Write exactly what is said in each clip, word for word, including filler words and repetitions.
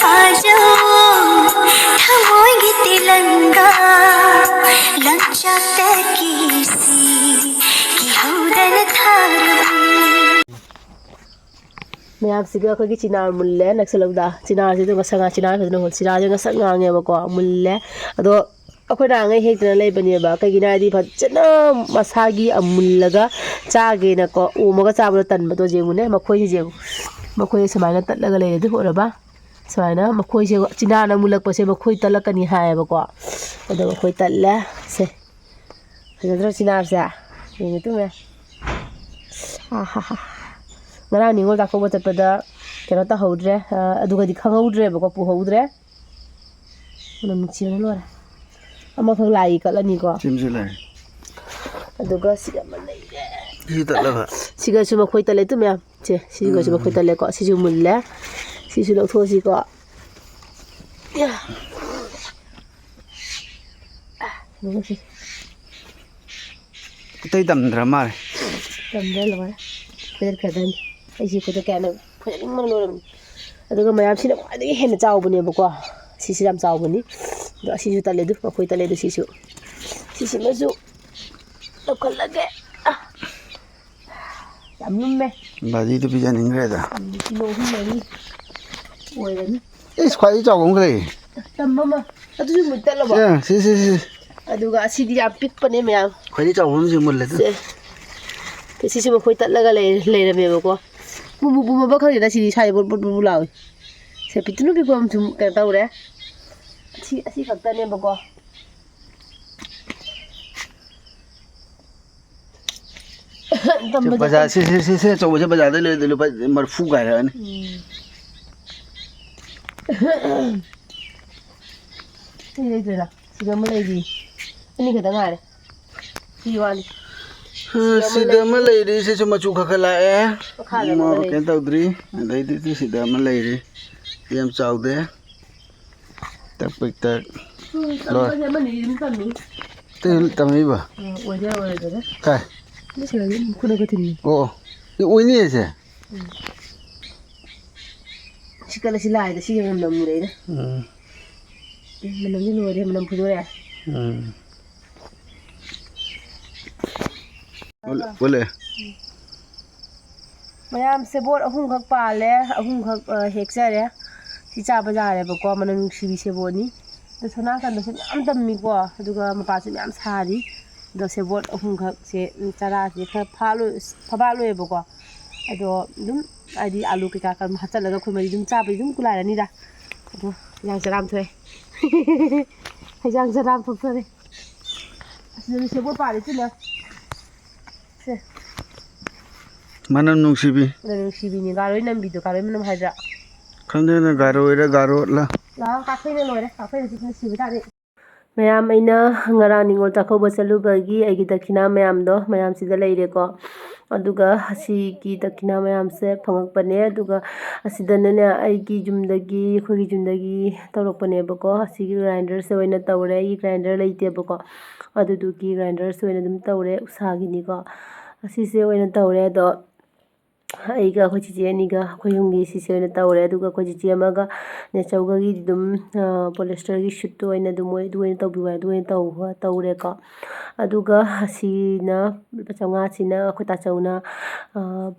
ꯐꯥꯖꯧ ꯊꯃꯣꯏꯒꯤ ꯇꯦꯂꯪꯒꯥ ꯂꯝꯆꯠꯇꯒꯤ ꯁꯤ ꯀꯤꯍꯧꯗꯅ ꯊꯥꯔꯕꯅꯤ꯫ ꯃꯌꯥꯝꯁꯤꯒ ꯑꯩꯈꯣꯏꯒꯤ ꯆꯤꯅꯥꯔ ꯃꯨꯜꯂꯦ꯫ ꯅꯛꯁꯜꯂꯛꯗ ꯆꯤꯅꯥꯔꯁꯤꯗ ꯉꯁꯛ ꯉꯥꯡ-, ꯆꯤꯅꯥꯔ ꯐꯖꯅ ꯍꯨꯜ-, ꯆꯤꯅꯥꯔꯁꯦ ꯉꯁꯛ ꯉꯥꯡꯉꯦꯕꯀꯣ, ꯃꯨꯜꯂꯦ꯫ ꯑꯗꯣ ꯑꯩꯈꯣꯏ ꯅꯍꯥꯟꯈꯩ ꯍꯦꯛꯇꯅ ꯂꯩꯕꯅꯦꯕ꯫ ꯀꯩꯒꯤꯅꯣ ꯍꯥꯏꯗꯤ ꯐꯖꯅ ꯃꯁꯥꯒꯤ ꯑꯃꯨꯜꯂꯒ ꯆꯥꯒꯦꯅꯀꯣ, ꯑꯣꯝꯃꯒ ꯆꯥꯕꯗꯣ ꯇꯟꯕꯗꯣ꯫ ꯌꯦꯡꯉꯨꯅꯦ, ꯃꯈꯣꯏꯁꯦ ꯌꯦꯡꯉꯨ, ꯃꯈꯣꯏꯁꯦ ꯁꯨꯃꯥꯏꯅ ꯇꯠꯂꯒ ꯂꯩꯔꯦ꯫ ꯑꯗꯨ ꯎꯔꯕ? ꯁꯨꯃꯥꯏꯅ ꯃꯈꯣꯏꯁꯦ ꯆꯤꯅꯥꯅ ꯃꯨꯜꯂꯛꯄꯁꯦ ꯃꯈꯣꯏ ꯇꯠꯂꯛꯀꯅꯤ ꯍꯥꯏꯌꯦꯕꯀꯣ꯫ ꯑꯗꯣ ꯃꯈꯣꯏ ꯇꯠꯂꯦ꯫ ꯁꯦ, ꯐꯖꯗ꯭ꯔꯣ ꯆꯤꯅꯥꯔꯁꯦ? ꯌꯦꯡꯉꯨ ꯇꯨꯃꯦ꯫ ꯑꯍꯥꯍꯥ꯫ ꯉꯔꯥꯡ ꯅꯤꯉꯣꯜ ꯆꯥꯛꯀꯧꯕ ꯆꯠꯄꯗ ꯀꯩꯅꯣ ꯇꯧꯍꯧꯗ꯭ꯔꯦ, ꯑ, ꯑꯗꯨꯒꯗꯤ ꯈꯪꯍꯧꯗ꯭ꯔꯦꯕꯀꯣ, ꯄꯨꯍꯧꯗ꯭ꯔꯦ꯫ ꯃꯅꯝ ꯅꯨꯡꯁꯤꯕꯅ ꯂꯣꯏꯔꯦ꯫ ꯑꯃꯈꯛ ꯂꯥꯛꯏ ꯀꯠꯂꯅꯤꯀꯣ꯫ ꯁꯤꯃꯁꯨ ꯂꯩ꯫ ꯑꯗꯨꯒ ꯁꯤꯒ ꯑꯃ ꯂꯩꯔꯦ꯫ ꯁꯤ ꯇꯠꯂꯕ? ꯁꯤꯒꯁꯨ ꯃꯈꯣꯏ ꯇꯠꯂꯦ ꯇꯨ ꯃꯌꯥꯝ꯫ ꯁꯦ, ꯁꯤꯒꯁꯨ ꯎꯝ꯫ ꯃꯈꯣꯏ ꯇꯠꯂꯦꯀꯣ꯫ ꯁꯤꯁꯨ ꯃꯨꯜꯂꯦ꯫ ꯁꯤꯁꯨ ꯂꯧꯊꯣꯛꯑꯁꯤꯀꯣ꯫ ꯌꯥ꯫ ꯑꯇꯩ ꯇꯝꯗ꯭ꯔ ꯃꯥꯜꯂꯦ꯫ ꯇꯝꯗ꯭ꯔ ꯂꯣꯏꯔꯦ꯫ ꯐꯖꯈ꯭ꯔꯗꯅꯤ꯫ ꯑꯩꯁꯦ ꯈꯨꯗꯛ ꯀꯌꯥꯅ ꯐꯖꯅꯤꯡꯕꯅ ꯂꯣꯏꯔꯕꯅꯤ꯫ ꯑꯗꯨꯒ ꯃꯌꯥꯝꯁꯤꯅ ꯈ꯭ꯋꯥꯏꯗꯒꯤ ꯍꯦꯟꯅ ꯆꯥꯎꯕꯅꯦꯕꯀꯣ꯫ ꯁꯤꯁꯤ ꯌꯥꯝ ꯆꯥꯎꯕꯅꯤ꯫ ꯑꯗꯣ ꯑꯁꯤꯁꯨ ꯇꯠꯂꯦ ꯑꯗꯨ, ꯃꯈꯣꯏ ꯇꯠꯂꯦ ꯑꯗꯨ ꯁꯤꯁꯨ꯫ ꯁꯤꯁꯤꯃꯁꯨ ꯂꯧꯈꯠꯂꯒꯦ꯫ ꯑ꯫ ꯌꯥꯝ ꯂꯨꯝꯃꯦ꯫ ꯕꯥꯖꯤꯗꯨ ꯄꯤꯖꯅꯤꯡꯈ꯭ꯔꯦꯗ꯫ ꯎꯝ, ꯀꯤꯂꯣ ꯑꯍꯨꯝ ꯃꯔꯤ ꯑꯣꯏꯔꯅꯤ꯫ ꯏꯁ, ꯈ꯭ꯋꯥꯏꯗꯒꯤ ꯆꯥꯎꯕ ꯑꯃ ꯂꯩ꯫ ꯇꯝꯕ ꯑꯃ꯫ ꯑꯗꯨꯁꯨ ꯃꯨꯠ ꯇꯠꯂꯕꯣ? ꯁꯦ, ꯁꯤ, ꯁꯤ, ꯁꯤ, ꯁꯤ꯫ ꯑꯗꯨꯒ ꯑꯁꯤꯗꯤ ꯌꯥꯝ ꯄꯤꯛꯄꯅꯦ ꯃꯌꯥꯝ꯫ ꯈ꯭ꯋꯥꯏꯗꯒꯤ ꯆꯥꯎꯕ ꯑꯃꯁꯤ ꯃꯨꯜꯂꯦ ꯑꯗꯨ꯫ ꯁꯦ꯫ ꯁꯤꯁꯨ ꯃꯈꯣꯏ ꯇꯠꯂꯒ ꯂꯩ-, ꯂꯩꯔꯝꯃꯦꯕꯀꯣ꯫ ꯄꯨꯝꯕꯨ ꯄꯨꯝꯃꯕ ꯈꯪꯗꯦꯗ, ꯁꯤꯗꯤ ꯁ꯭ꯋꯥꯏꯗ ꯕꯨꯠ ꯕꯨꯠ ꯕꯨꯠ ꯂꯥꯎꯏ꯫ ꯁꯦ, ꯄꯤꯛꯇ꯭ꯔꯨ ꯄꯤꯛꯄ ꯑꯃꯁꯨ ꯀꯩꯅꯣ ꯇꯧꯔꯦ꯫ ꯑꯁꯤ, ꯑꯁꯤ ꯈꯛꯇꯅꯦꯕꯀꯣ꯫ ꯁꯤ ꯇꯝꯕꯗꯤ ꯕꯖꯥꯔ, ꯁꯤ, ꯁꯤ, ꯁꯤ, ꯁꯤ ꯑꯆꯧꯕꯁꯦ ꯕꯖꯥꯔꯗ ꯂꯩꯔꯗꯤ ꯂꯨꯄꯥ ꯃꯔꯤꯐꯨ ꯀꯥꯏꯔꯛꯑꯅꯤ꯫ ꯎꯝ꯫ ꯁꯤ ꯂꯩꯇ꯭ꯔꯦꯗ꯫ ꯁꯤꯗ ꯑꯃ ꯂꯩꯔꯤ꯫ ꯑꯅꯤ ꯈꯛꯇ ꯉꯥꯏꯔꯦ꯫ ꯁꯤ ꯋꯥꯅꯤ꯫ ꯁꯤ ꯑꯃ ꯁꯤꯗ ꯑꯃ ꯂꯩꯔꯤ꯫ ꯂꯩꯔꯤ, ꯁꯤꯁꯨ ꯃꯆꯨ ꯈꯔ ꯈꯔ ꯂꯥꯛꯑꯦ꯫ ꯃꯈꯥꯗ ꯑꯃ ꯃ-, ꯂꯩꯔꯤ꯫ ꯀꯩꯅꯣ ꯇꯧꯗ꯭ꯔꯤ꯫ ꯑꯗꯩꯗꯤ ꯁꯤꯗ ꯑꯃ ꯂꯩꯔꯤ꯫ ꯌꯥꯝ ꯆꯥꯎꯗꯦ꯫ ꯇꯛ ꯄꯤꯛ ꯇꯛ꯫ ꯎꯝ, ꯂꯣꯏ꯫ ꯇꯝꯕꯁꯦ ꯑꯃꯅꯤ ꯑꯗꯨꯝ ꯇꯝꯃꯤ꯫ ꯑꯇꯩ ꯇꯝꯃꯛꯏꯕ? ꯎꯝ, ꯑꯣꯏꯗꯣꯏꯔꯥ ꯑꯣꯏꯔꯣꯏꯗꯣꯏꯔꯥ? ꯀꯥꯏ? ꯑꯗꯨ ꯁꯤꯗꯒꯤ ꯈꯨꯅꯧ ꯀꯩꯊꯦꯜꯅꯤ꯫ ꯑꯣ, ꯑꯣ꯫ ꯁꯤ ꯑꯣꯏꯅꯤꯌꯦ ꯁꯦ? ꯎꯝ꯫ ꯀꯜꯂꯁꯤ ꯂꯥꯏꯗ ꯁꯤꯒꯤ ꯃꯅꯝ ꯅꯝꯃꯨꯔꯦꯅꯦ꯫ ꯎꯝ꯫ ꯎꯝ, ꯃꯅꯝꯗꯤ ꯂꯣꯏꯔꯦ, ꯃꯅꯝ ꯐꯨꯗꯣꯔꯦ꯫ ꯎꯝ꯫ ꯎꯂꯦ, ꯎꯂꯦ꯫ ꯃꯌꯥꯝ ꯁꯦꯕꯣꯠ ꯑꯍꯨꯝꯈꯛ ꯄꯥꯜꯂꯦ, ꯑꯍꯨꯝꯈꯛ, ꯑ, ꯍꯦꯛꯆꯔꯦ꯫ ꯁꯤ ꯆꯥꯕ ꯌꯥꯔꯦꯕꯀꯣ, ꯃꯅꯝ ꯅꯨꯡꯁꯤꯕꯤ ꯁꯦꯕꯣꯠꯅꯤ꯫ ꯑꯗꯣ ꯁꯣꯝ ꯅꯥꯀꯟꯗꯁꯨ ꯃꯌꯥꯝ ꯇꯝꯃꯤꯀꯣ, ꯑꯗꯨꯒ ꯃꯄꯥꯟꯁꯨ ꯃꯌꯥꯝ ꯁꯥꯔꯤ꯫ ꯑꯗꯣ ꯁꯦꯕꯣꯠ ꯑꯍꯨꯝꯈꯛꯁꯦ, ꯎꯝ, ꯆꯔꯥꯁꯦ ꯈꯔ ꯐꯥ ꯂꯣꯏ-, ꯐꯕꯥ ꯂꯣꯏꯌꯦꯕꯀꯣ꯫ ꯑꯗꯣ ꯑꯗꯨꯝ ꯍꯥꯏꯗꯤ ꯑꯥꯂꯨ ꯀꯩꯀꯥ ꯈꯔ ꯍꯥꯞꯆꯤꯜꯂꯒ ꯑꯩꯈꯣꯏ ꯃꯔꯤ ꯑꯗꯨꯝ ꯆꯥꯕꯗꯤ ꯑꯗꯨꯝ ꯀꯨꯂꯥꯏꯔꯅꯤꯗ꯫ ꯑꯗꯣ ꯍꯩꯖꯥꯡ ꯆꯔꯥ ꯑꯃ ꯊꯣꯛꯑꯦ꯫ ꯍꯩꯖꯥꯡ ꯆꯔꯥ ꯑꯃ ꯊꯣꯛꯇꯣꯔꯦ꯫ ꯑꯁꯤꯗꯗꯤ ꯁꯦꯕꯣꯠ ꯄꯥꯜꯂꯤ ꯀꯩꯅꯣ꯫ ꯁꯦ꯫ ꯃꯅꯝ ꯅꯨꯡꯁꯤꯕꯤ꯫ ꯃꯅꯝ ꯅꯨꯡꯁꯤꯕꯤꯅꯤ꯫ ꯒꯥꯔꯣꯏ ꯅꯝꯕꯤꯗꯣ, ꯒꯥꯔꯣꯏ ꯃꯅꯝ ꯍꯥꯏꯗ꯭ꯔꯥ? ꯈꯪꯗꯦꯗ, ꯒꯥꯔꯣꯏꯔ ꯒꯥꯔꯣꯠꯂ꯫ ꯂꯥꯛꯑꯣ, ꯀꯥꯐꯩꯅ ꯂꯣꯏꯔꯦ꯫ ꯀꯥꯐꯩ ꯍꯧꯖꯤꯛ ꯅꯨꯡꯁꯤꯕ ꯇꯥꯔꯦ꯫ ꯃꯌꯥꯝ, ꯑꯩꯅ ꯉꯔꯥꯡ ꯅꯤꯉꯣꯜ ꯆꯥꯛꯀꯧꯕ ꯆꯠꯂꯨꯕꯒꯤ ꯑꯩꯒꯤ ꯗꯈꯤꯅꯥ ꯃꯌꯥꯝꯗꯣ ꯃꯌꯥꯝꯁꯤꯗ ꯂꯩꯔꯦꯀꯣ꯫ ꯑꯗꯨꯒ ꯑꯁꯤꯒꯤ ꯗꯈꯤꯅꯥ ꯃꯌꯥꯝꯁꯦ ꯐꯪꯉꯛꯄꯅꯦ꯫ ꯑꯗꯨꯒ ꯑꯁꯤꯗꯅꯅꯦ, ꯑꯩꯒꯤ ꯌꯨꯝꯗꯒꯤ, ꯑꯩꯈꯣꯏꯒꯤ ꯌꯨꯝꯗꯒꯤ ꯇꯧꯔꯛꯄꯅꯦꯕꯀꯣ꯫ ꯑꯁꯤꯒꯤ ꯒ꯭ꯔꯥꯏꯟꯗꯔꯁꯦ ꯑꯣꯏꯅ ꯇꯧꯔꯦ꯫ ꯑꯩꯒꯤ ꯒ꯭ꯔꯥꯏꯟꯗꯔ ꯂꯩꯇꯦꯕꯀꯣ꯫ ꯑꯗꯨꯗꯨꯒꯤ ꯒ꯭ꯔꯥꯏꯟꯗꯔꯁꯦ ꯑꯣꯏꯅ ꯑꯗꯨꯝ ꯇꯧꯔꯦ, ꯎꯁꯥꯒꯤꯅꯤꯀꯣ꯫ ꯑꯁꯤꯁꯦ ꯑꯣꯏꯅ ꯇꯧꯔꯦ꯫ ꯑꯗꯣ ꯑꯩꯒ ꯑꯩꯈꯣꯏ ꯆꯤꯆꯦ ꯑꯅꯤꯒ ꯑꯩꯈꯣꯏ ꯑꯍꯨꯝꯒꯤ ꯁꯤꯁꯦ ꯑꯣꯏꯅ ꯇꯧꯔꯦ꯫ ꯑꯗꯨꯒ ꯑꯩꯈꯣꯏ ꯆꯤꯆꯦ ꯑꯃꯒ ꯅꯦꯆꯧꯒꯒꯤꯗꯤ ꯑꯗꯨꯝ, ꯑ, ꯄꯣꯂꯤꯁꯇꯔꯒꯤ ꯁꯨꯠꯇꯣ ꯑꯣꯏꯅ ꯑꯗꯨꯝ ꯃꯣꯏ ꯑꯗꯨ ꯑꯣꯏꯅ ꯇꯧꯕꯤꯌꯨ ꯍꯥꯏ, ꯑꯗꯨ ꯑꯣꯏꯅ ꯇꯧꯕ, ꯇꯧꯔꯦꯀꯣ꯫ ꯑꯗꯨꯒ ꯑꯁꯤꯅ ꯂꯨꯄꯥ ꯆꯥꯝꯃꯉꯥꯁꯤꯅ ꯑꯩꯈꯣꯏ ꯇꯥꯆꯧꯅ, ꯑ,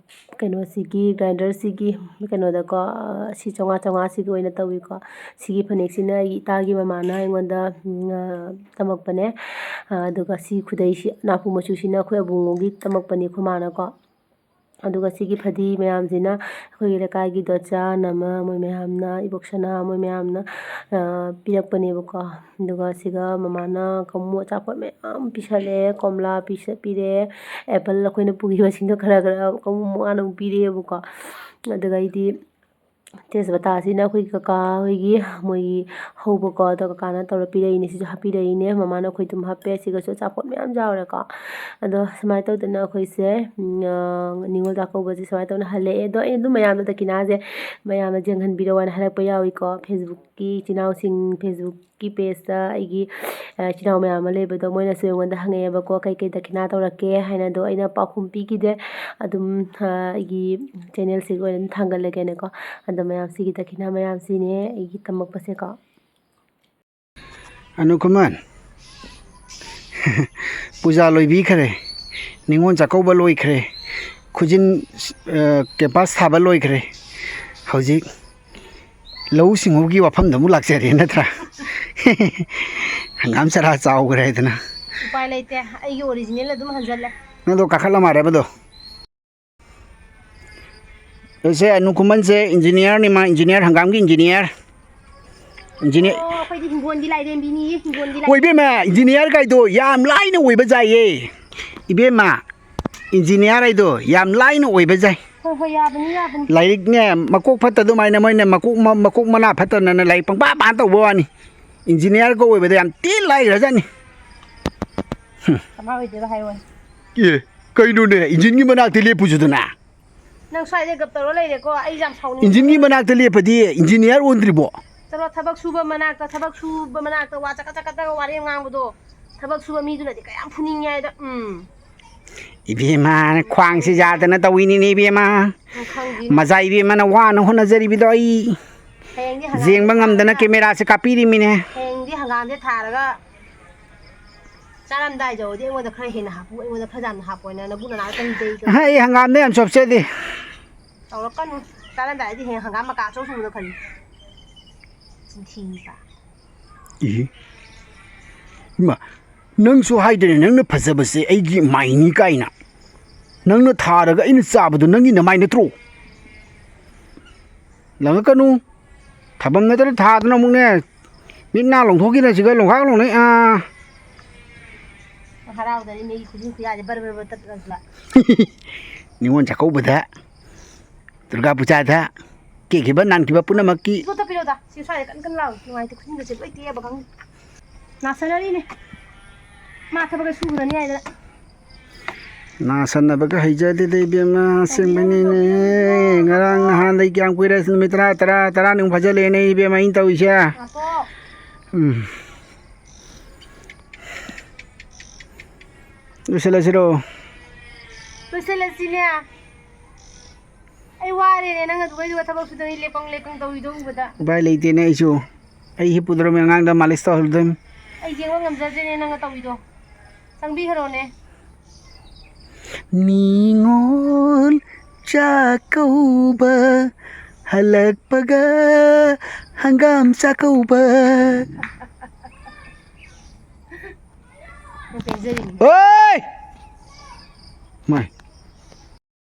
ꯀꯩꯅꯣꯁꯤꯒꯤ, ꯒ꯭ꯔꯥꯏꯟꯗꯔꯁꯤꯒꯤ ꯀꯩꯅꯣꯗꯀꯣ, ꯑ, ꯁꯤ ꯆꯥꯝꯃꯉꯥ, ꯆꯥꯝꯃꯉꯥꯁꯤꯒꯤ ꯑꯣꯏꯅ ꯇꯧꯏꯀꯣ꯫ ꯁꯤꯒꯤ ꯐꯅꯦꯛꯁꯤꯅ ꯑꯩꯒꯤ ꯏꯇꯥꯒꯤ ꯃꯃꯥꯅ ꯑꯩꯉꯣꯟꯗ, ꯎꯝ, ꯑ, ꯇꯝꯃꯛꯄꯅꯦ꯫ ꯑ, ꯑꯗꯨꯒ ꯁꯤ ꯈꯨꯗꯩꯁꯤ, ꯅꯥꯄꯨ ꯃꯆꯨꯁꯤꯅ ꯑꯩꯈꯣꯏ ꯑꯕꯨꯡꯉꯣꯒꯤ ꯇꯝꯃꯛꯄꯅꯤ ꯑꯩꯈꯣꯏ ꯃꯥꯅꯀꯣ꯫ ꯑꯗꯨꯒ ꯁꯤꯒꯤ ꯐꯗꯤ ꯃꯌꯥꯝꯁꯤꯅ ꯑꯩꯈꯣꯏꯒꯤ ꯂꯩꯀꯥꯏꯒꯤ ꯗꯣꯆꯥ, ꯅꯃ, ꯃꯣꯏ ꯃꯌꯥꯝꯅ, ꯏꯕꯣꯛꯁꯅꯥ, ꯃꯣꯏ ꯃꯌꯥꯝꯅ, ꯑ, ꯄꯤꯔꯛꯄꯅꯦꯕꯀꯣ꯫ ꯑꯗꯨꯒ ꯁꯤꯒ ꯃꯃꯥꯅ ꯀꯃꯨ ꯑꯆꯥꯄꯣꯠ ꯃꯌꯥꯝ ꯄꯤꯁꯜꯂꯛꯑꯦ, ꯀꯣꯝꯂꯥ ꯄꯤꯁ-, ꯄꯤꯔꯛꯑꯦ, ꯑꯦꯄꯜ ꯑꯩꯈꯣꯏꯅ ꯄꯨꯈꯤꯕꯁꯤꯡꯗꯣ ꯈꯔ ꯈꯔ ꯀꯃꯨ ꯃꯉꯥꯅ ꯑꯃꯨꯛ ꯄꯤꯔꯛꯑꯦꯕꯀꯣ꯫ ꯑꯗꯨꯒ ꯑꯩꯗꯤ ꯇꯦꯖꯄꯇꯥꯁꯤꯅ ꯑꯩꯈꯣꯏ ꯀꯀꯥ ꯍꯣꯏꯒꯤ ꯃꯣꯏꯒꯤ ꯍꯧꯕꯀꯣ, ꯑꯗꯣ ꯀꯀꯥꯅ ꯇꯧꯔ ꯄꯤꯔꯛꯏꯅꯦ꯫ ꯁꯤꯁꯨ ꯍꯥꯞꯄꯤꯔꯛꯏꯅꯦ, ꯃꯃꯥꯅ ꯑꯩꯈꯣꯏ ꯑꯗꯨꯝ ꯍꯥꯞꯄꯦ꯫ ꯁꯤꯒꯁꯨ ꯑꯆꯥꯄꯣꯠ ꯃꯌꯥꯝ ꯌꯥꯎꯔꯦꯀꯣ꯫ ꯑꯗꯣ ꯁꯨꯃꯥꯏꯅ ꯇꯧꯗꯅ ꯑꯩꯈꯣꯏꯁꯦ, ꯎꯝ, ꯑ, ꯅꯤꯉꯣꯜ ꯆꯥꯛꯀꯧꯕꯁꯦ ꯁꯨꯃꯥꯏꯅ ꯇꯧꯅ ꯍꯜꯂꯛꯑꯦ꯫ ꯑꯗꯣ ꯑꯩ ꯑꯗꯨꯝ ꯃꯌꯥꯝꯅ ꯗꯈꯤꯅꯥꯁꯦ ꯃꯌꯥꯝꯅ ꯌꯦꯡꯍꯟꯕꯤꯔꯛꯑꯣ ꯍꯥꯏꯅ ꯍꯥꯏꯔꯛꯄ ꯌꯥꯎꯏꯀꯣ꯫ Facebookꯀꯤ ꯏꯆꯤꯟ ꯏꯅꯥꯎꯁꯤꯡ, Facebookꯀꯤ pageꯇ ꯑꯩꯒꯤ, ꯑ, ꯏꯆꯤꯟ ꯏꯅꯥꯎ ꯃꯌꯥꯝ ꯑꯃ ꯂꯩꯕꯗꯣ, ꯃꯣꯏꯅꯁꯨ ꯑꯩꯉꯣꯟꯗ ꯍꯪꯉꯛꯑꯦꯕꯀꯣ, "ꯀꯩꯀꯩ ꯗꯈꯤꯅꯥ ꯇꯧꯔꯛꯀꯦ?" ꯍꯥꯏꯅ꯫ ꯑꯗꯣ ꯑꯩꯅ ꯄꯥꯎꯈꯨꯝ ꯄꯤꯈꯤꯗꯦ꯫ ꯑꯗꯨꯝ, ꯑ, ꯑꯩꯒꯤ channelꯁꯤꯒ ꯑꯣꯏꯅ ꯑꯗꯨꯝ ꯊꯥꯡꯒꯠꯂꯒꯦꯅꯀꯣ꯫ ꯑꯗꯣ ꯃꯌꯥꯝꯁꯤꯒꯤ ꯗꯈꯤꯅꯥ ꯃꯌꯥꯝꯁꯤꯅꯦ ꯑꯩꯒꯤ ꯇꯝꯃꯛꯄꯁꯦꯀꯣ꯫ ꯑꯅꯨꯀꯨꯃꯟ, ꯄꯨꯖꯥ ꯂꯣꯏꯕꯤꯈ꯭ꯔꯦ, ꯅꯤꯉꯣꯜ ꯆꯥꯛꯀꯧꯕ ꯂꯣꯏꯈ꯭ꯔꯦ, ꯈꯨꯖꯤꯟ, ꯑ, ꯀꯦꯝꯄꯥꯁ ꯊꯥꯕ ꯂꯣꯏꯈ꯭ꯔꯦ꯫ ꯍꯧꯖꯤꯛ ꯂꯧꯎ ꯁꯤꯡꯎꯒꯤ ꯋꯥꯐꯝꯗ ꯑꯃꯨꯛ ꯂꯥꯛꯆꯔꯦ ꯅꯠꯇ꯭ꯔꯥ? ꯍꯪꯒꯥꯝ ꯆꯔꯥ ꯆꯥꯎꯈ꯭ꯔꯦ ꯍꯥꯏꯗꯅ꯫ ꯎꯄꯥꯏ ꯂꯩꯇꯦ, ꯑꯩꯒꯤ ꯑꯣꯔꯤꯖꯤꯅꯦꯜ ꯑꯗꯨꯝ ꯍꯟꯖꯜꯂꯦ꯫ ꯅꯪꯗꯣ ꯀꯥꯈꯠꯂ ꯃꯥꯜꯂꯦꯕꯗꯣ꯫ ꯑꯁꯦ ꯑꯅꯨꯀꯨꯃꯟꯁꯦ ꯏꯟꯖꯤꯅꯤꯌꯥꯔꯅꯤ, ꯃꯥ ꯏꯟꯖꯤꯅꯤꯌꯥꯔ, ꯍꯪꯒꯥꯝꯒꯤ ꯏꯟꯖꯤꯅꯤꯌꯥꯔ꯫ ꯏꯟꯖꯤꯅꯤꯌꯥꯔ꯫ ꯑꯣ, ꯑꯩꯈꯣꯏꯗꯤ ꯍꯤꯡꯒꯣꯜꯒꯤ ꯂꯥꯏꯔꯦꯝꯕꯤꯅꯤꯌꯦ, ꯍꯤꯡꯒꯣꯜꯒꯤ ꯂꯥꯏ- ꯑꯣ, ꯏꯕꯦꯝꯃ, ꯏꯟꯖꯤꯅꯤꯌꯥꯔ ꯀꯥꯏꯗꯣ ꯌꯥꯝ ꯂꯥꯏꯅ ꯑꯣꯏꯕ ꯖꯥꯏꯌꯦ꯫ ꯏꯕꯦꯝꯃ, ꯏꯟꯖꯤꯅꯤꯌꯥꯔ ꯍꯥꯏꯗꯣ ꯌꯥꯝ ꯂꯥꯏꯅ ꯑꯣꯏꯕ ꯖꯥꯏ꯫ ꯍꯣꯏ, ꯍꯣꯏ, ꯌꯥꯕꯅꯤ, ꯌꯥꯕꯅꯤ꯫ ꯂꯥꯏꯔꯤꯛꯅꯦ, ꯃꯀꯣꯛ ꯐꯠꯇ ꯑꯗꯨꯃꯥꯏꯅ ꯃꯣꯏꯅ ꯃꯀꯣꯛ ꯃ-, ꯃꯀꯣꯛ ꯃꯅꯥ ꯐꯠꯇꯅꯅ ꯂꯥꯏꯔꯤꯛ ꯄꯪꯄꯥ ꯄꯥ ꯇꯧꯕ ꯋꯥꯅꯤ꯫ ꯏꯟꯖꯤꯅꯤꯌꯥꯔꯒ ꯑꯣꯏꯕꯗ ꯌꯥꯝ ꯊꯤ ꯂꯥꯏꯈ꯭ꯔꯖꯥꯠꯅꯤ꯫ ꯀꯃꯥꯏ ꯑꯣꯏꯗꯣꯏꯕ ꯍꯥꯏꯔꯣꯅꯦ? ꯑꯦ, ꯀꯩꯅꯣꯅꯦ, ꯏꯟꯖꯤꯟꯒꯤ ꯃꯅꯥꯛꯇ ꯂꯦꯞꯄꯨꯁꯤꯗꯅ꯫ ꯅꯪ ꯁ꯭ꯋꯥꯏꯗ ꯒꯞ ꯇꯧꯔ ꯂꯩꯔꯦꯀꯣ, ꯑꯩ ꯌꯥꯝ ꯁꯥꯎꯅꯤꯡꯉꯦ꯫ ꯏꯟꯖꯤꯟꯒꯤ ꯃꯅꯥꯛꯇ ꯂꯦꯞꯄꯗꯤ ꯏꯟꯖꯤꯅꯤꯌꯥꯔ ꯑꯣꯟꯗ꯭ꯔꯤꯕꯣ? ꯆꯠꯂꯣ, ꯊꯕꯛ ꯁꯨꯕ ꯃꯅꯥꯛꯇ, ꯊꯕꯛ ꯁꯨꯕ ꯃꯅꯥꯛꯇ ꯋꯥ ꯆꯀꯠ ꯆꯀꯠꯇꯒ ꯋꯥꯔꯦꯝ ꯉꯥꯡꯕꯗꯣ, ꯊꯕꯛ ꯁꯨꯕ ꯃꯤꯗꯨꯅꯗꯤ ꯀꯌꯥꯝ ꯐꯨꯅꯤꯡꯉꯦ ꯍꯥꯏꯗ, ꯎꯝ꯫ ꯏꯕꯦꯝꯃ, ꯈ꯭ꯋꯥꯡꯁꯤ ꯌꯥꯗꯅ ꯇꯧꯏꯅꯤꯅꯦ, ꯏꯕꯦꯝꯃ꯫ ꯅꯪ ꯈꯪꯗꯦ꯫ ꯃꯖꯥ ꯏꯕꯦꯝꯃꯅ ꯋꯥꯅ ꯍꯣꯠꯅꯖꯔꯤꯕꯗꯣ ꯑꯩ ꯍꯌꯦꯡꯗꯤ ꯍꯪꯒꯥꯝ ꯖꯦꯡꯕ ꯉꯝꯗꯅ ꯊꯥꯔꯒ ꯀꯦꯃꯦꯔꯥꯁꯦ ꯀꯥꯞꯄꯤꯔꯤꯃꯤꯅꯦ꯫ ꯍꯌꯦꯡꯗꯤ ꯍꯪꯒꯥꯝꯁꯦ ꯊꯥꯔꯒ ꯆꯥꯔꯝꯗꯥꯏ ꯌꯧꯔꯗꯤ ꯑꯩꯉꯣꯟꯗ ꯈꯔ ꯍꯦꯟꯅ ꯍꯥꯞꯄꯨ, ꯑꯩꯉꯣꯟꯗ ꯈꯔ ꯌꯥꯝꯅ ꯍꯥꯞꯄꯣꯅ ꯅꯕꯨꯡ ꯅꯅꯥꯎ ꯀꯔꯤ ꯂꯩꯒꯦ? ꯑꯍ, ꯑꯩ ꯍꯪꯒꯥꯝꯗ ꯌꯥꯝ ꯆꯣꯞꯆꯗꯦ꯫ ꯇꯧꯔꯛꯀꯅꯨ꯫ ꯆꯥꯔꯝꯗꯥꯏꯗꯤ ꯍꯦꯟꯅ ꯍꯪꯒꯥꯝ ꯃꯀꯥ ꯑꯆꯧ ꯑꯆꯧꯕꯗꯣ ꯈꯜꯂꯤ꯫ ꯆꯤꯟꯊꯤꯕ꯫ ꯏ꯫ ꯏꯃꯥ, ꯅꯪꯁꯨ ꯍꯥꯏꯗ꯭ꯔꯦ ꯅꯪꯅ ꯐꯖꯕꯁꯦ ꯑꯩꯒꯤ ꯃꯥꯏꯅꯤ ꯀꯥꯏꯅ꯫ ꯅꯪꯅ ꯊꯥꯔꯒ ꯑꯩꯅ ꯆꯥꯕꯗꯣ ꯅꯪꯒꯤ ꯅꯃꯥꯏ ꯅꯠꯇ꯭ꯔꯣ? ꯂꯪꯉꯛꯀꯅꯨ꯫ ꯊꯥꯐꯝ ꯅꯠꯇꯅ ꯊꯥꯗꯅ ꯑꯃꯨꯛꯅꯦ, ꯃꯤꯠ ꯅꯥ ꯂꯣꯡꯊꯣꯛꯈꯤꯗꯅ ꯁꯤꯒ ꯂꯣꯡꯈꯥꯛ ꯂꯣꯡꯅꯩ, ꯑꯥ꯫ ꯍꯔꯥꯎꯗꯅ ꯃꯤꯒꯤ ꯈꯨꯖꯤꯟ ꯈꯨꯌꯥꯁꯦ ꯕꯔ ꯕꯔ ꯕꯔ ꯇꯠꯂꯒ꯫ ꯅꯤꯉꯣꯜ ꯆꯥꯛꯀꯧꯕꯗ, ꯗꯨꯔꯒꯥ ꯄꯨꯖꯥꯗ ꯀꯦꯈꯤꯕ ꯅꯥꯟꯈꯤꯕ ꯄꯨꯝꯅꯃꯛꯀꯤ ꯏꯀꯣ ꯇꯞꯄꯤꯔꯣꯗ, ꯁꯤ ꯁ꯭ꯋꯥꯏꯗ ꯀꯟ ꯀꯟ ꯂꯥꯎ, ꯅꯨꯡꯉꯥꯏꯇꯦ, ꯈꯨꯖꯤꯟꯒꯁꯦ ꯂꯣꯏ ꯇꯦꯛꯑꯕ ꯈꯪꯗꯦ꯫ ꯅꯥꯁꯟꯅꯔꯤꯅꯦ꯫ ꯃꯥ ꯊꯕꯛꯀ ꯁꯨꯒꯗꯅꯤ ꯍꯥꯏꯗꯅ꯫ ꯅꯥꯁꯟꯅꯕꯒ ꯍꯩꯖꯗꯦꯗ ꯏꯕꯦꯝꯃ, ꯑꯁꯦꯡꯕꯩꯅꯤꯅꯦ꯫ ꯉꯔꯥꯡ ꯅꯍꯥꯟꯗꯩ ꯀꯌꯥꯝ ꯀꯨꯏꯔꯦ? ꯅꯨꯃꯤꯠ ꯇꯔꯥ, ꯇꯔꯥ, ꯇꯔꯥꯅꯤꯃꯨꯛ ꯐꯥꯖꯤꯜꯂꯛꯑꯦꯅꯦ ꯏꯕꯦꯝꯃ ꯑꯩꯅ ꯇꯧꯔꯤꯁꯦ꯫ ꯉꯥꯏꯈꯣ꯫ ꯎꯝ꯫ ꯂꯣꯏꯁꯤꯜꯂꯁꯤꯔꯣ? ꯂꯣꯏꯁꯤꯜꯂꯁꯤꯅꯦ꯫ ꯑꯩ ꯋꯥꯔꯦꯅꯦ, ꯅꯪ ꯑꯗꯨꯒꯩꯗꯨꯒ ꯊꯕꯛ ꯁꯨꯗꯅ ꯂꯦꯞꯄꯪ ꯂꯦꯞꯄꯪ ꯇꯧꯔꯤꯗꯣ ꯎꯕꯗ꯫ ꯎꯄꯥꯏ ꯂꯩꯇꯦꯅꯦ, ꯑꯩꯁꯨ꯫ ꯑꯩ ꯍꯤꯞꯄꯨꯗ꯭ꯔꯕꯅꯤ, ꯑꯉꯥꯡꯗ ꯃꯥꯂꯤꯁ ꯇꯧꯍꯜꯂꯨꯗꯣꯏꯅꯤ꯫ ꯑꯩ ꯌꯦꯡꯕ ꯉꯝꯖꯗ꯭ꯔꯦꯅꯦ, ꯅꯪꯅ ꯇꯧꯔꯤꯗꯣ꯫ ꯆꯪꯕꯤꯈ꯭ꯔꯣꯅꯦ꯫ ꯅꯤꯉꯣꯜ ꯆꯥꯛꯀꯧꯕ ꯍꯜꯂꯛꯄꯒ ꯍꯪꯒꯥꯝ ꯆꯥꯛꯀꯧꯕ꯫ ꯅꯪ ꯄꯦꯟꯖꯔꯤꯅꯤ꯫ ꯑꯣꯏ! ꯃꯥꯏ꯫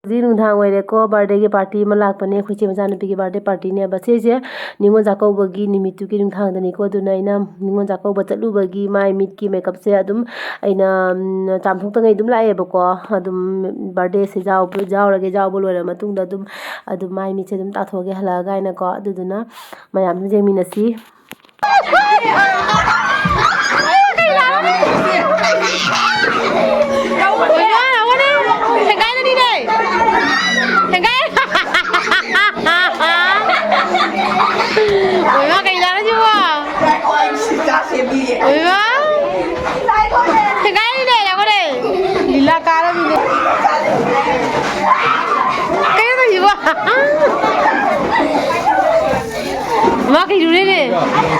ꯍꯧꯖꯤꯛ ꯅꯨꯡꯗꯥꯡ ꯑꯣꯏꯔꯦꯀꯣ, birthdayꯒꯤ party ꯑꯃ ꯂꯥꯛꯄꯅꯦ꯫ ꯑꯩꯈꯣꯏ ꯏꯆꯦ ꯃꯆꯥꯅꯨꯄꯤꯒꯤ birthday partyꯅꯦꯕ꯫ ꯁꯤꯁꯦ ꯅꯤꯉꯣꯜ ꯆꯥꯛꯀꯧꯕꯒꯤ ꯅꯨꯃꯤꯠꯇꯨꯒꯤ ꯅꯨꯡꯗꯥꯡꯗꯅꯤꯀꯣ꯫ ꯑꯗꯨꯅ ꯑꯩꯅ ꯅꯤꯉꯣꯜ ꯆꯥꯛꯀꯧꯕ ꯆꯠꯂꯨꯕꯒꯤ ꯃꯥꯏ ꯃꯤꯠꯀꯤ makeupꯁꯦ ꯑꯗꯨꯝ ꯑꯩꯅ, ꯎꯝ, ꯆꯥꯝꯊꯣꯛꯇꯉꯩ ꯑꯗꯨꯝ ꯂꯥꯛꯑꯦꯕꯀꯣ꯫ ꯑꯗꯨꯝ birthdayꯁꯦ ꯌꯥꯎꯕ, ꯌꯥꯎꯔꯒꯦ, ꯌꯥꯎꯕ ꯂꯣꯏꯔ ꯃꯇꯨꯡꯗ ꯑꯗꯨꯝ, ꯑꯗꯨꯝ ꯃꯥꯏ ꯃꯤꯠꯁꯦ ꯑꯗꯨꯝ ꯇꯥꯊꯣꯛꯑꯒꯦ ꯍꯜꯂꯛꯑꯒ ꯍꯥꯏꯅꯀꯣ꯫ ꯑꯗꯨꯗꯨꯅ ꯃꯌꯥꯝ ꯑꯗꯨꯝ ꯌꯦꯡꯃꯤꯟꯅꯁꯤ꯫ ꯑꯣꯏꯃꯥ, ꯀꯩꯅꯣ ꯁꯤꯕꯣ? ꯑꯣꯏꯃꯥ! ꯁꯦꯒꯥꯏꯔꯤꯅꯦ, ꯌꯦꯡꯉꯨꯅꯦ꯫ ꯂꯤꯂꯥ ꯀꯥꯔꯝꯃꯤꯅꯦ꯫ ꯀꯩꯅꯣ ꯇꯧꯁꯤꯕꯣ? ꯃꯥ ꯀꯤꯔꯨꯔꯦꯅꯦ꯫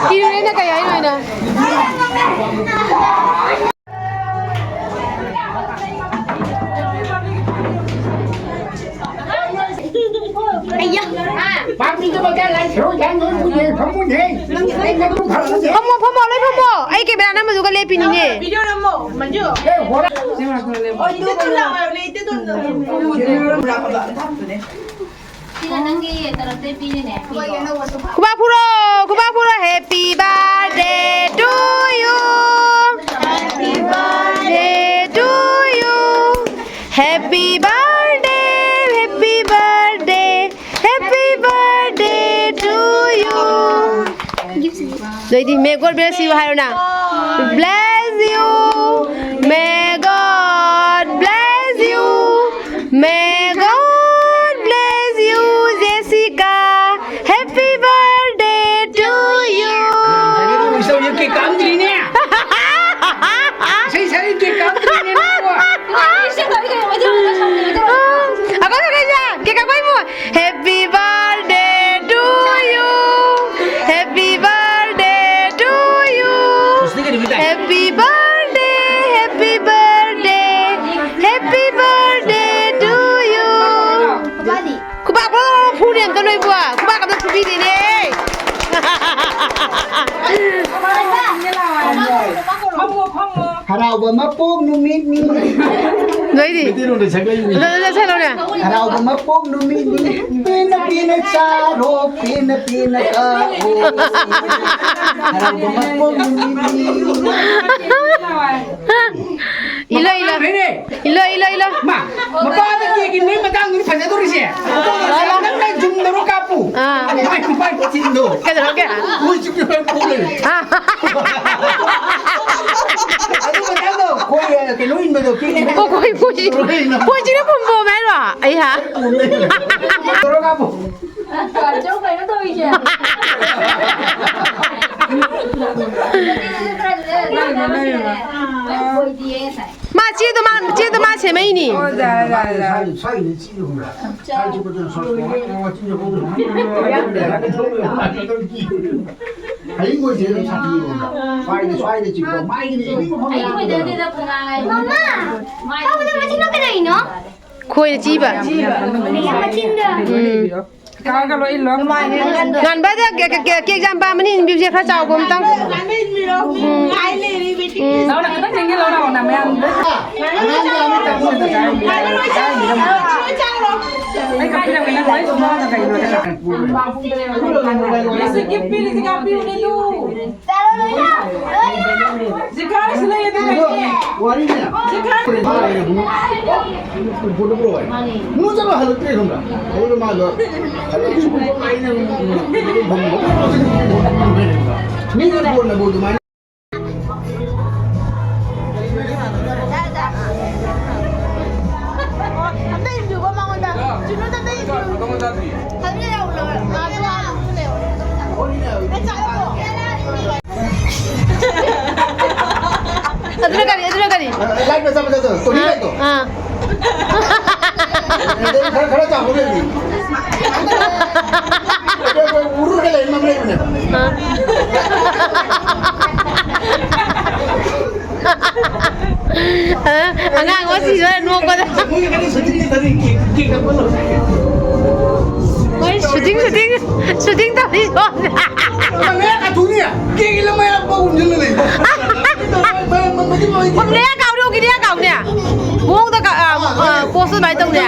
ꯀꯤꯔꯨꯔꯦꯅ ꯀꯩ ꯍꯥꯏꯅꯣ ꯍꯥꯏꯅ? ꯐꯝꯃꯣ, ꯐꯝꯃꯣ, ꯂꯣꯏ ꯐꯝꯃꯣ꯫ ꯑꯩ camera ꯅꯝꯕꯗꯨꯒ ꯂꯦꯞꯄꯤꯅꯤꯅꯦ꯫ ꯁꯤꯅ ꯅꯪꯒꯤ ꯇꯔꯞꯇꯩ ꯄꯤꯔꯤꯅꯦ꯫ ꯈꯨꯕꯥꯛ Khuro, ꯈꯨꯕꯥꯛ Khuro. Happy birthday to you. Happy birthday to you. Happy birthday, happy birthday, happy birthday to you. ꯅꯣꯏꯗꯤ may God bless you ꯍꯥꯏꯔꯣꯅ꯫ Bless you. May God bless you. May God bless you, Jessica. Happy birthday to you. ꯏꯁꯩ cake ꯀꯛꯑꯝꯗ꯭ꯔꯤꯅꯦ꯫ ꯏꯁꯩ ꯁꯛꯏ cake ꯀꯛꯑꯝꯗ꯭ꯔꯤꯅꯦ ꯅꯪꯕꯣ꯫ ꯑꯩꯈꯣꯏ ꯁꯥꯒꯩꯁꯦ cake ꯀꯛꯄ ꯏꯕꯨꯡꯉꯣ꯫ ꯐꯝꯃꯣ, ꯐꯝꯃꯣ꯫ ꯍꯔꯥꯎꯕ ꯃꯄꯣꯛ ꯅꯨꯃꯤꯠꯅꯤ꯫ ꯅꯣꯏꯗꯤ? ꯃꯩꯇꯩꯂꯣꯟꯗ ꯁꯛꯂꯛꯏꯅꯤ꯫ ꯑꯗꯨ, ꯑꯗꯨ ꯁꯛꯂꯛꯎꯅꯦ꯫ ꯍꯔꯥꯎꯕ ꯃꯄꯣꯛ ꯅꯨꯃꯤꯠꯅꯤ꯫ ꯄꯦꯟꯅ ꯄꯦꯟꯅ ꯆꯥꯔꯣ, ꯄꯦꯟꯅ ꯄꯦꯟꯅ ꯀꯛꯑꯣ꯫ ꯍꯔꯥꯎꯕ ꯃꯄꯣꯛ ꯅꯨꯃꯤꯠꯅꯤ꯫ ꯏꯂꯣ, ꯏꯂꯣ꯫ ꯐꯩꯅꯦ꯫ ꯏꯂꯣ, ꯏꯂꯣ, ꯏꯂꯣ꯫ ꯃꯥ, ꯃꯄꯥꯗ ꯀꯦꯛ ꯏꯟꯕꯒꯤ ꯃꯇꯥꯡꯗꯨꯅꯤ ꯐꯖꯗꯣꯔꯤꯁꯦ꯫ ꯅꯪꯅ ꯖꯨꯝꯗꯔꯣ ꯀꯥꯞꯄꯨ꯫ ꯑꯥ꯫ ꯃꯥꯏ ꯅꯨꯄꯥ ꯆꯤꯟꯗꯣ꯫ ꯀꯩꯗꯧꯔꯒꯦ? ꯃꯣꯏ ꯆꯤꯟꯗꯣ ꯂꯣꯏ ꯄꯣꯛ ꯂꯩꯔꯦ꯫ ꯑꯥ꯫ ꯑꯗꯨ ꯃꯇꯥꯡꯗꯣ, ꯈꯣꯏ, ꯀꯩꯅꯣ ꯏꯟꯕꯗꯣ, ꯀꯦꯛ ꯏꯟꯕꯗꯣ꯫ ꯑꯣ, ꯈꯣꯏ, ꯈꯣꯏ ꯆꯤꯟ-, ꯈꯣꯏ ꯆꯤꯟꯗ ꯄꯨꯝ ꯄꯣꯝꯃꯦ ꯍꯥꯏꯔꯣ? ꯑꯩ ꯍꯥ? ꯄꯣꯝ ꯂꯩꯔꯦ꯫ ꯇꯧꯔꯣ ꯀꯥꯞꯄꯨ꯫ ꯀꯩꯅꯣ ꯇꯧꯔꯤꯁꯦ꯫ ꯃꯥ ꯆꯦꯗꯣ ꯃꯥ, ꯆꯦꯗꯣ ꯃꯥ ꯁꯦꯝꯃꯛꯏꯅꯤ꯫ ꯑꯣ, ꯌꯥꯔꯦ, ꯌꯥꯔꯦ, ꯌꯥꯔꯦ꯫ ꯁ꯭ꯋꯥꯏꯗ, ꯁ꯭ꯋꯥꯏꯗ ꯆꯤꯛꯄ ꯈꯣꯠꯄ꯫ ꯃꯥꯏꯒꯤ ꯏꯃꯤꯡ ꯃꯐꯝ ꯌꯥꯗꯕ꯫ ꯃꯃꯥ, ꯇꯧꯕꯗ ꯃꯆꯤꯟꯗꯣ ꯀꯩꯗꯧꯔꯤꯅꯣ? ꯈꯣꯏꯅ ꯆꯤꯕ꯫ ꯃꯆꯤꯟꯗꯣ꯫ ꯎꯝ꯫ ꯀꯥꯔꯒ ꯂꯣꯏ ꯏꯜꯂꯣ꯫ ꯉꯥꯟꯕꯗ ꯀꯦ-, ꯀꯦ-, ꯀꯦ-, ꯀꯦꯛ ꯌꯥꯝ ꯄꯥꯝꯕꯅꯤ, ꯏꯟꯕꯤꯌꯨꯁꯦ ꯈꯔ ꯆꯥꯎꯕ ꯑꯝꯇꯪ꯫ ꯎꯝ꯫ ꯎꯝ꯫ ꯂꯥꯎꯅ ꯈꯤꯇꯪ ꯆꯦꯟꯒꯦ ꯂꯥꯎꯅ ꯅꯃꯌꯥꯝꯗꯣ꯫ ꯑꯩ ꯀꯥꯏꯗ ꯂꯩꯔꯝꯃꯤꯅꯣ? ꯂꯣꯏ ꯁꯨꯝ ꯂꯥꯎꯅ ꯀꯩꯅꯣ꯫ ꯃꯤꯁ ꯒꯤꯐ ꯄꯤꯔꯤꯁꯤ ꯀꯥ ꯄꯤꯔꯨꯅꯦ ꯑꯗꯨ꯫ ꯖꯤꯀꯥꯔꯁꯨ ꯂꯩ ꯑꯗꯨ ꯀꯩꯅꯣ꯫ ꯋꯥꯔꯤꯅꯦ꯫ ꯖꯤꯀꯥꯔ꯫ ꯃꯥ ꯂꯩꯔꯦ ꯏꯕꯨꯡꯉꯣ꯫ ꯄꯨꯔ ꯄꯨꯔ ꯋꯥꯏ꯫ ꯏꯕꯨꯡꯉꯣ ꯆꯠꯂꯣ ꯍꯜꯂꯛꯇ꯭ꯔꯦ ꯈꯪꯕ꯭ꯔꯥ? ꯑꯗꯨꯒ ꯃꯥꯗꯣ ꯍꯜꯂꯛꯑꯁꯨ ꯄꯨꯔ ꯄꯨꯔ ꯋꯥꯏꯅꯦ꯫ ꯃꯤꯅ ꯀꯣꯟꯅꯕꯨ ꯑꯗꯨꯃꯥꯏꯅ꯫ ꯑꯝꯇ ꯏꯟꯕꯤꯌꯨꯀꯣ ꯃꯉꯣꯟꯗ꯫ ꯆꯨꯅꯨꯗ ꯑꯝꯇ ꯏꯟꯕꯤꯌꯨ꯫ ꯍꯜꯂꯨ ꯌꯥꯎ ꯂꯧꯔ꯫ ꯑꯥ, ꯑꯗꯨ ꯍꯜꯂꯨ ꯂꯩꯍꯧꯔꯦ꯫ ꯑꯩ ꯆꯥꯛ ꯂꯧꯔꯣ꯫ ꯑꯗꯨꯅ ꯀꯔꯤ? ꯑꯗꯨꯅ ꯀꯔꯤ? ꯂꯥꯏꯠ ꯃꯆꯥ ꯃꯆꯥꯗꯣ, ꯀꯣꯔꯤ ꯂꯥꯏꯠꯇꯣ꯫ ꯑꯥ꯫ ꯈꯔ, ꯈꯔ ꯆꯥꯎꯕ ꯂꯩꯕꯅꯤ꯫ ꯎꯔꯨꯔꯒ ꯂꯩꯕ ꯑꯃ ꯂꯩꯕꯅꯦꯕ꯫ ꯑꯥ꯫ ꯑꯉꯥꯡ ꯑꯣ ꯁꯤꯗꯣꯔꯦ ꯅꯣꯛꯄꯗ꯫ ꯃꯣꯏꯒꯤ ꯀꯩꯅꯣ ꯁꯨꯇꯤꯡ ꯂꯩꯇꯔꯦ, ꯀꯦꯛ, ꯀꯦꯛ ꯀꯛꯄ ꯂꯣꯏꯔꯦ꯫ ꯍꯣꯏ, ꯁꯨꯇꯤꯡ, ꯁꯨꯇꯤꯡ, ꯁꯨꯇꯤꯡ ꯇꯧꯔꯤ ꯁꯣꯝꯗ꯫ ꯃꯌꯥ ꯀꯥꯊꯨꯅꯤ, ꯀꯦꯛ ꯏꯜꯂ ꯃꯌꯥ ꯄꯥꯎ ꯎꯝꯖꯤꯜꯂ ꯂꯩ꯫ ꯎꯝ, ꯅꯌꯥ ꯀꯥꯎꯅꯦ, ꯎꯒꯤ ꯅꯌꯥ ꯀꯥꯎꯅꯦ꯫ ꯃꯑꯣꯡꯗ ꯀ-, ꯑ, ꯑ, pose ꯑꯗꯨꯃꯥꯏꯅ ꯇꯧꯅꯦ꯫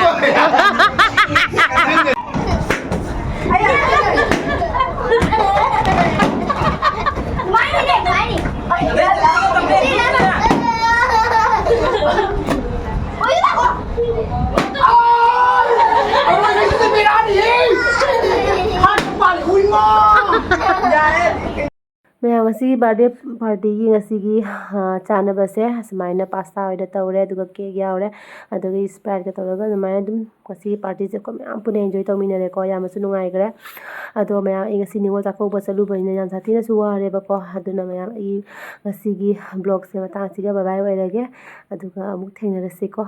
ꯃꯌꯥꯝ, ꯉꯁꯤꯒꯤ birthday partyꯒꯤ ꯉꯁꯤꯒꯤ, ꯑ, ꯆꯥꯅꯕꯁꯦ ꯑꯁꯨꯃꯥꯏꯅ pasta ꯑꯣꯏꯅ ꯇꯧꯔꯦ, ꯑꯗꯨꯒ cake ꯌꯥꯎꯔꯦ, ꯑꯗꯨꯒ Spriteꯀ ꯇꯧꯔꯒ ꯑꯗꯨꯃꯥꯏꯅ ꯑꯗꯨꯝ ꯉꯁꯤꯒꯤ partyꯁꯦ ꯑꯩꯈꯣꯏ ꯃꯌꯥꯝ ꯄꯨꯟꯅ enjoy ꯇꯧꯃꯤꯟꯅꯔꯦꯀꯣ꯫ ꯌꯥꯝꯅꯁꯨ ꯅꯨꯡꯉꯥꯏꯈ꯭ꯔꯦ꯫ ꯑꯗꯣ ꯃꯌꯥꯝ, ꯑꯩ ꯉꯁꯤ ꯅꯤꯉꯣꯜ ꯆꯥꯛꯀꯧꯕ ꯆꯠꯂꯨꯕꯅꯤꯅ ꯌꯥꯝ ꯁꯥꯊꯤꯅꯁꯨ ꯋꯥꯔꯦꯕꯀꯣ꯫ ꯑꯗꯨꯅ ꯃꯌꯥꯝ, ꯑꯩ ꯉꯁꯤꯒꯤ vlogꯁꯦ ꯃꯇꯥꯡꯁꯤꯒ bye bye ꯑꯣꯏꯔꯒꯦ, ꯑꯗꯨꯒ ꯑꯃꯨꯛ ꯊꯦꯡꯅꯔꯁꯤꯀꯣ꯫